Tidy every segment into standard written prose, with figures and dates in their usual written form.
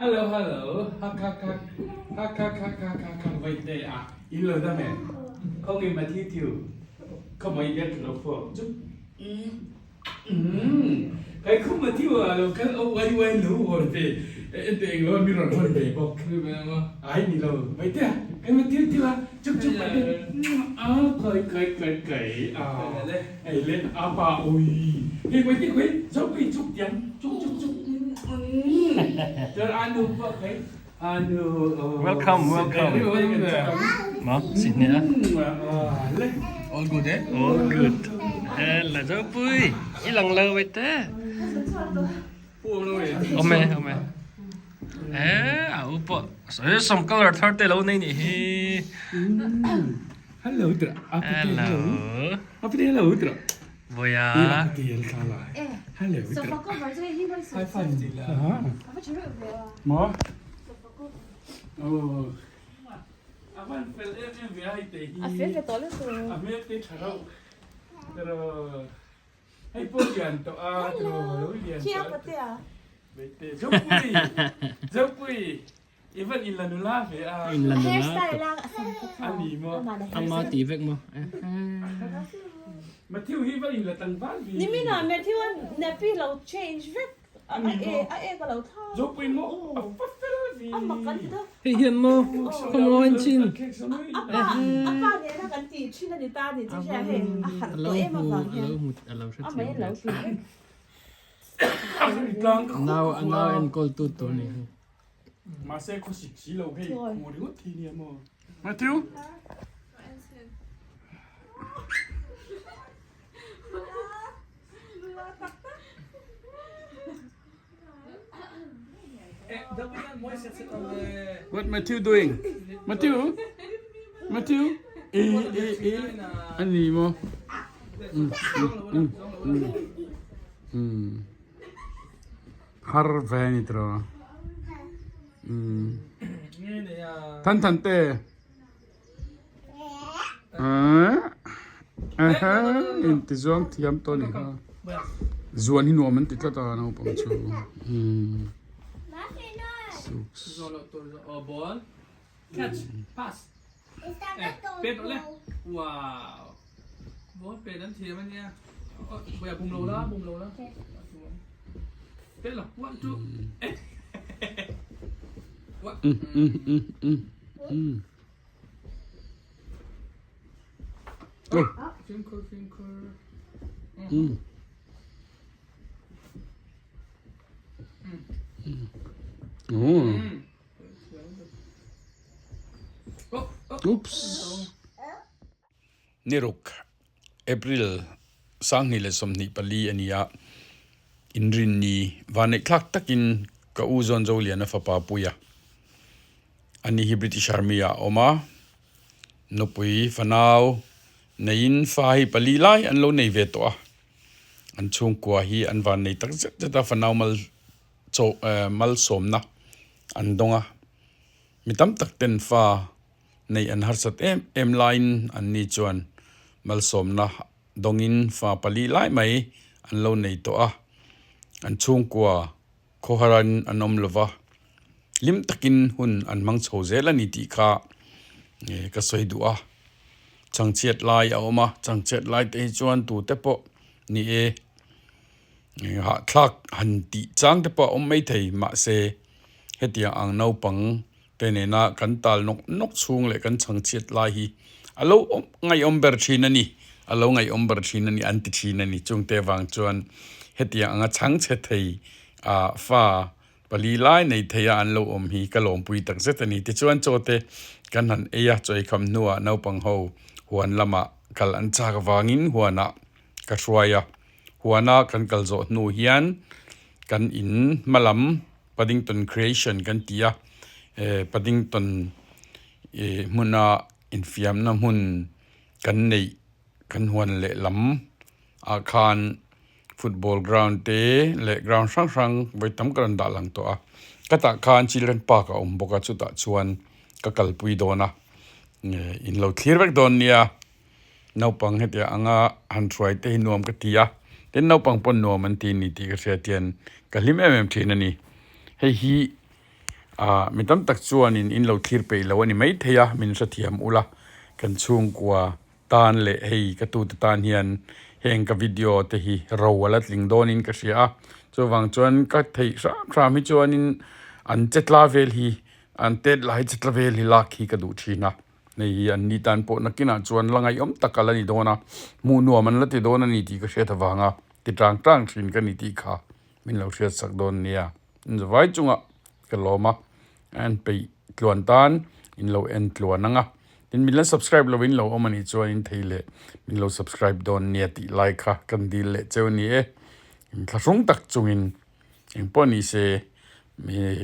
Hello hello hak hak hak hak hak hak hak hak hak vaite a in lo dam em khaw nge Matthew Thiu khaw mai biak ka lo phuak chu umm kai khu Matthew a lo kal o uai uai lo hawn ve ente eng lo mi rawn hawn ve bawk ai ni lo vaite a kai Matthew Thiu a chuk chuk vaite a kai kai kai kai a ei le a pa ui hei vaite khawi zopui chuk tiang chuk chuk chuk Welcome, welcome. Ma, si hne a. All good eh? All good. Ela Zopui, i lang lo wei te. Awm e, awm e. Eh, a u pawh sam color thar te lo nei nih hi. Hello, Hello. Hello, Vawiha. I van in la nula ve a. In la nula. Hairstyle a sam te kha. Ani maw. Ama ti vek maw. Matthew hi va in la tlangval ve. Nimin ah Matthew a nappy lo change vek. Ani maw. A ek a lo thla. Zopui maw a fa fel ve. A mak kan ti deuh. Hei hian maw khawmaw en chin. A pa a pa nena kan tih thin a ni ta ni chu hria hei a harh tawh em avang hian. A mei a lo ti vek. Nau a nau enkawl tu tur ni hi. Mahse khawsik si lo hei khu ringawt thi nia maw. Matthew. What Matthew doing? Matthew? Matthew? E e e ani maw. Mm mm mm mm. Har ve ni tiraw. Umm. Than than te. Inti zuang thiam tawh ni kha. Zuan hi nuam an ti tlat a naupang chu. Umm. Catch, pass. Pet le. Wow. Ball pet an thiam ania. Bawia bum lo la, bum lo la. Pet lo. One, two. One. Go. Fimkhur, fimkhur. Oh. Oops. Niruk, April 2024 a ni a, inrinni vanneihthlak takin ka u zawn Zoliana fapa Puia a ni hi British Army ah a awm a, nupui fanau neiin fa hi pali lai an lo nei ve tawh a, an chhungkua hi an vannei tak zet zet a fanau mal chaw malsawmna an dawng a, mi tam tak ten fa neih an harsat em em laiin an ni chuan malsawmna dawngin fa pali lai mai an lo nei tawh a, an chhungkua khawharan an awm lova, hlim takin hun an hmang chho zel a ni tih kha ka sawi duh a, changchhiat lai a awm a, changchhiat lai te hi chuan tute pawh ni e. Hahthlak han tih chang te pawh a awm maithei mahse hetiang ang naupang te nena kan tal nawk nawk chhung leh kan chhang chhiat lai hi a lo awm ngaihawm ber thin a ni a lo ngaihawm ber thin a ni an ti thin a ni chungte vang chuan hetiang anga chhang chhe thei ah fa pali lai nei thei a an lo awm hi ka lawmpui tak zet a ni tichuan chaw te kan han ei a chaw eikham hnuah naupang ho huan lamah kal an chak avangin huanah ka hruai a. Huana kan kal zawh hnu hian kan in hmalam Paddington Creation kan ti a, eh Paddington ih hmuna infiamna hmun kan neih kan huan lehlam ah khan football ground te leh ground hrang hrang vawi tam ka rawn dah lang tawh a, ka tah khan children park a awm bawk a chutah chuan ka kalpui dawn a, in lo thlir vek dawn nia. Naupang hetiang anga han hruai te hi nuam ka ti a, tin naupang pawn nuam an ti a ni tih ka hria tian ka hlim em em thin a ni. Hei hi Ah mi tam tak chuanin in lo thlir peih lo a ni maithei a, min hrethiam ula kan chhungkua tan leh hei ka tute tan hian heng ka video te hi ro a la tling dawnin ka hria a, chuvang chuan ka theih hram hram hi chuanin an che tla vel hi an tet lai che tla vel hi lak hi ka duh thin a, hei hi an ni tan pawh nakinah chuan la ngaihawm tak a la ni dawn a, hmuh nuam an la ti dawn a ni tih ka hriat avanga ti tang tang thin ka ni tih kha min lo hriat sak dawn nia. Vai chungah ka lawm a, a en peih tluan tan in lo en tluan ang a, tin min la subscribe lo in lo awm a nih chuan in thei leh min lo subscribe dawn nia tih lai kha kan dil leh cheu a ni e, in thlahrung tak chungin engpawh ni se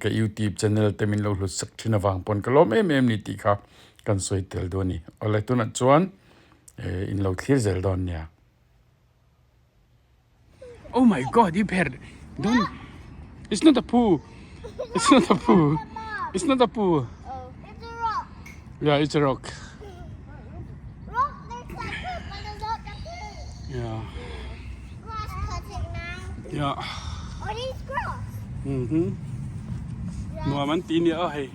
ka youtube channel te min lo hlut sak thin avang pawn ka lawm em em ni tih kha kan sawi tel dawn a ni, awle tunah chuan in lo thlir zel dawn nia. Oh my god, you better don't. It's not a poo. It's not a poo. It's not a poo. Oh, it's a rock. Yeah, it's a rock. Rock looks like poo, but it's not a poo. Yeah. Grass cutting now. Yeah. What is grass? Mhm. Nuam an ti nia hei.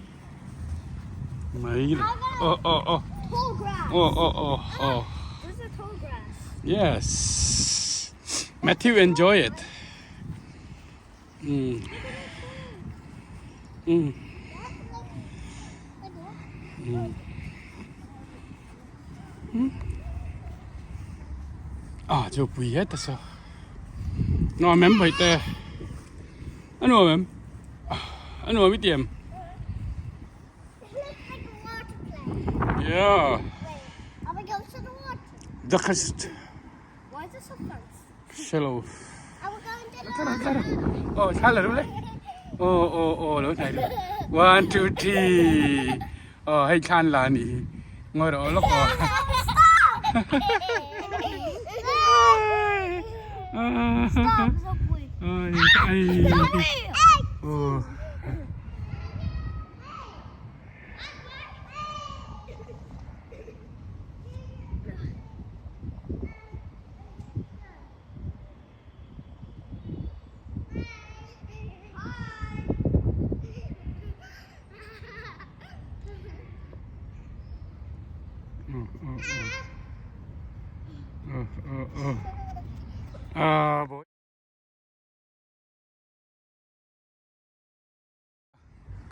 Mai. Oh oh oh. Tall grass. Oh oh oh oh. This is tall grass. Yes. Matthew enjoy it. Mm. Mm. Mm. Mm. Ah, chu pui het ta so. Nuam em vậy te. A nuam em? A nuam i tiam. Yeah. The crest. Why is it so close? Shallow. Oh, thla la le. Oh, oh, oh, lo thai. One, two, three. Oh, hei thlan la ni. Ngoi ro lok. Stop, Ai, ai. Oh.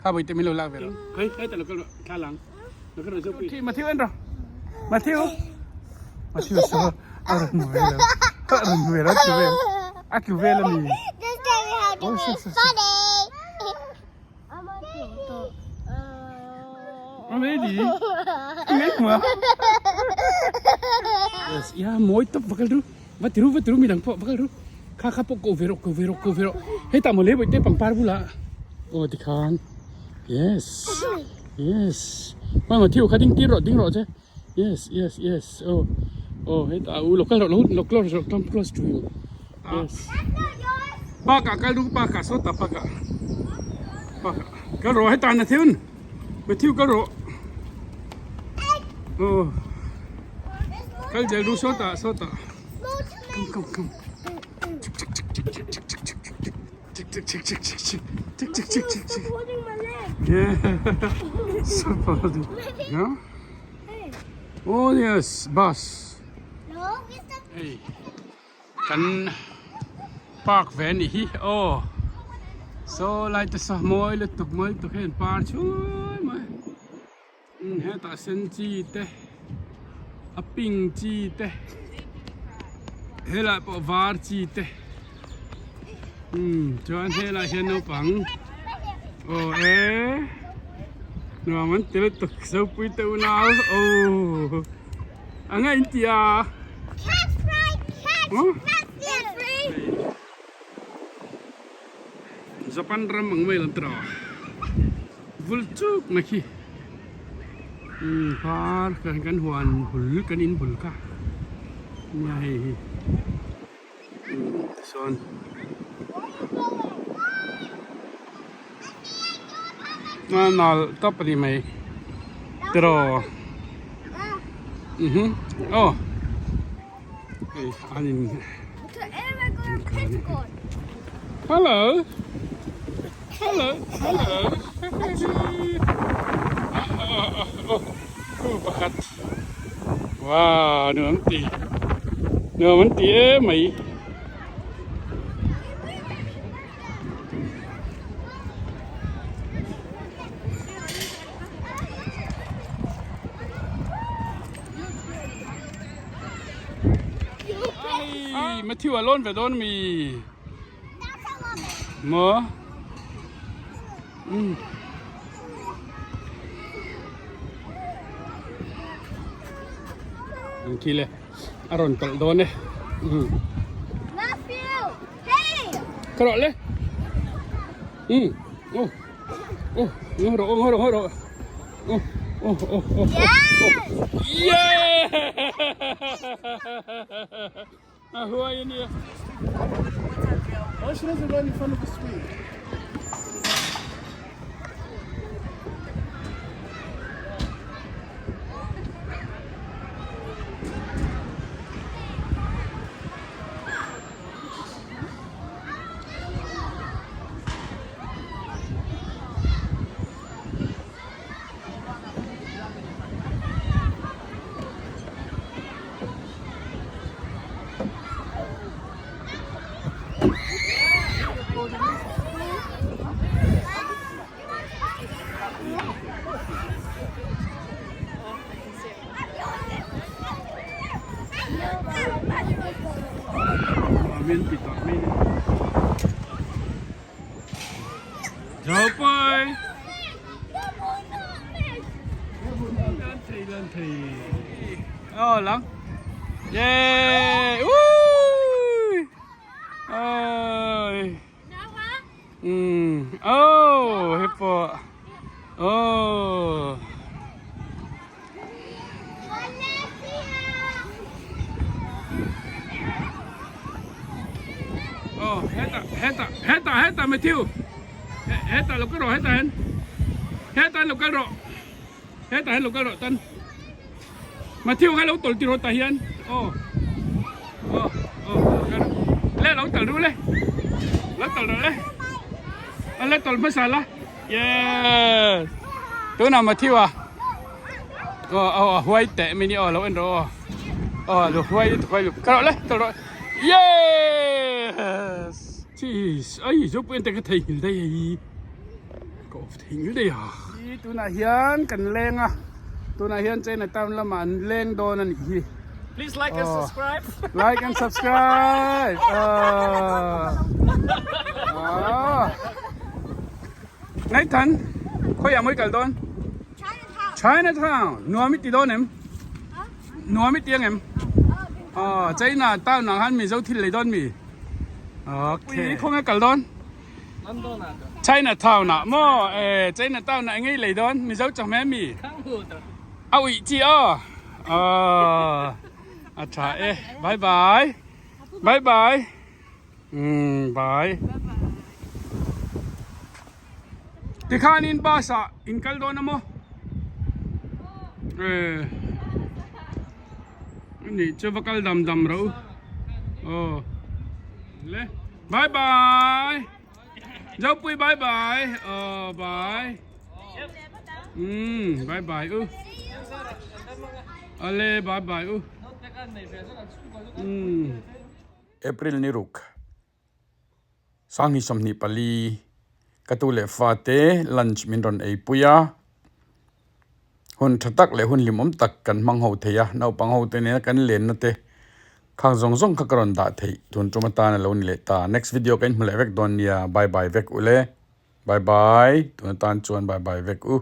Kha boi te min lo lak ve rawh. Hei hei ta lo kal rawh thla lang. Lo kal rawh zo pui. Matthew en rawh. Matthew. Matthew so a rawn ve lo. A rawn ve lo a tlu vel. A tlu vel a mi. Just tell me how to Oh, be so, so, so. funny. I'm ready. Ngai hmu a. Yes, ya mawi tawp va kal ru. Va ti ru va ti ru midang pawh va kal ru. Kha kha pawh ko ve rawh ko ve rawh ko ve rawh. Hei tah mawle bawihte pangpar bulah. Aw tikhan. Yes. Yes. Hmai Matthew kha ding tir rawh ding rawh che. Yes yes yes. Aw aw hei tah u lo kal rawh lo lo close rawh come close to him. Yes. Park ah kal ru park ah sawtah park ah. Park ah kal rawh hetah Matthew Matthew kal rawh. Aw kal zel ru sawtah sawtah. Come come come. Chik chik chik chik chik chik chik chik chik chik chik chik chik chik chik chik chik chik chik chik. Holding my leg. Yeah. So funny. Yeah. Oh yes, bus. No, it's the Hey. Kan park ve anih hi aw saw lai te saw mawi lutuk mawi lutuk hian par chhui mai hetah sen chi te a pink chi te helai pawh var chi te umm chuan helai hian naupang aw e nuam an ti lutuk zopui te unau aw. A ngaih in ti a. Japan ram ang mai lam tiraw. Vul chuk mai khi. Par kan kan huan bul kan in bul kha. Nia hei hi. Tichuan. A nal tawp a ni mai tiraw mhm aw hei an in hello hello hello. Wow nuam ti nuam an ti em mai. Ai Matthew a lawn ve dawn mi maw umm. Ang khi le a rawn tawlh dawn e umm. Ka rawh le umm aw aw ngaw rawh aw ngaw rawh ngaw rawh aw aw aw aw yeah a huai a nia. Why she doesn't run in front of the swing? Zopai Lan thei lan thei Aw lang Yeah Ui Oi Um Oh hippo Oh Oh hetah hetah hetah hetah Matthew hetah lo kal rawh hetah hian hetah hian lo kal rawh hetah hian lo kal rawh tan Matthew kha lo tawlh tir rawh tah hian aw aw aw kal rawh le lo tawlh ru le lo tawlh rawh le a le tawlh hmasa la yes tunah Matthew a aw aw a huai teh mai ni aw lo en rawh aw aw lo huai lutuk huai lutuk kal rawh le kal rawh yes jeez ai zo pawh en te ka theihnghilh daih hei ka off theihnghilh daih a tunah hian kan leng a tunah hian China town lamah an leng dawn a nih hi Please like and subscribe. Like and subscribe. Nathan, khawiah mawi kal dawn? Chinatown. Nuam i ti dawn em? Nuam i ti ang em? Aw, China town ah khan Mizo thil lei dawn mi? Okay. Khawnge kal dawn? Chinatown ah maw? Eh, Chinatown ah eng nge i lei dawn? Mizo chawhmeh mi? A uih chi aw. Aw, a tha e. Bye bye. Bye bye. Umm bye. Tikhanin bus ah in kal dawn a maw? Eh. Ani chu va kal dam dam ro. Aw. Le. Bye bye. Zopui bye bye. Aw bye. Umm bye bye u. Ale bye bye u. Umm. April ni ruk Sanghni 24 ka tu leh fate lunch min rawn ei pui a, hun tha tak leh hun hlimawm tak kan hmang ho thei a, naupang ho te nena kan lenna te khang zawng zawng kha ka rawn dah theih tun tum atan a lo ni leh ta. Next video ka inhmu leh vek dawn nia, bye bye vek u le, bye bye tun atan chuan bye bye vek u.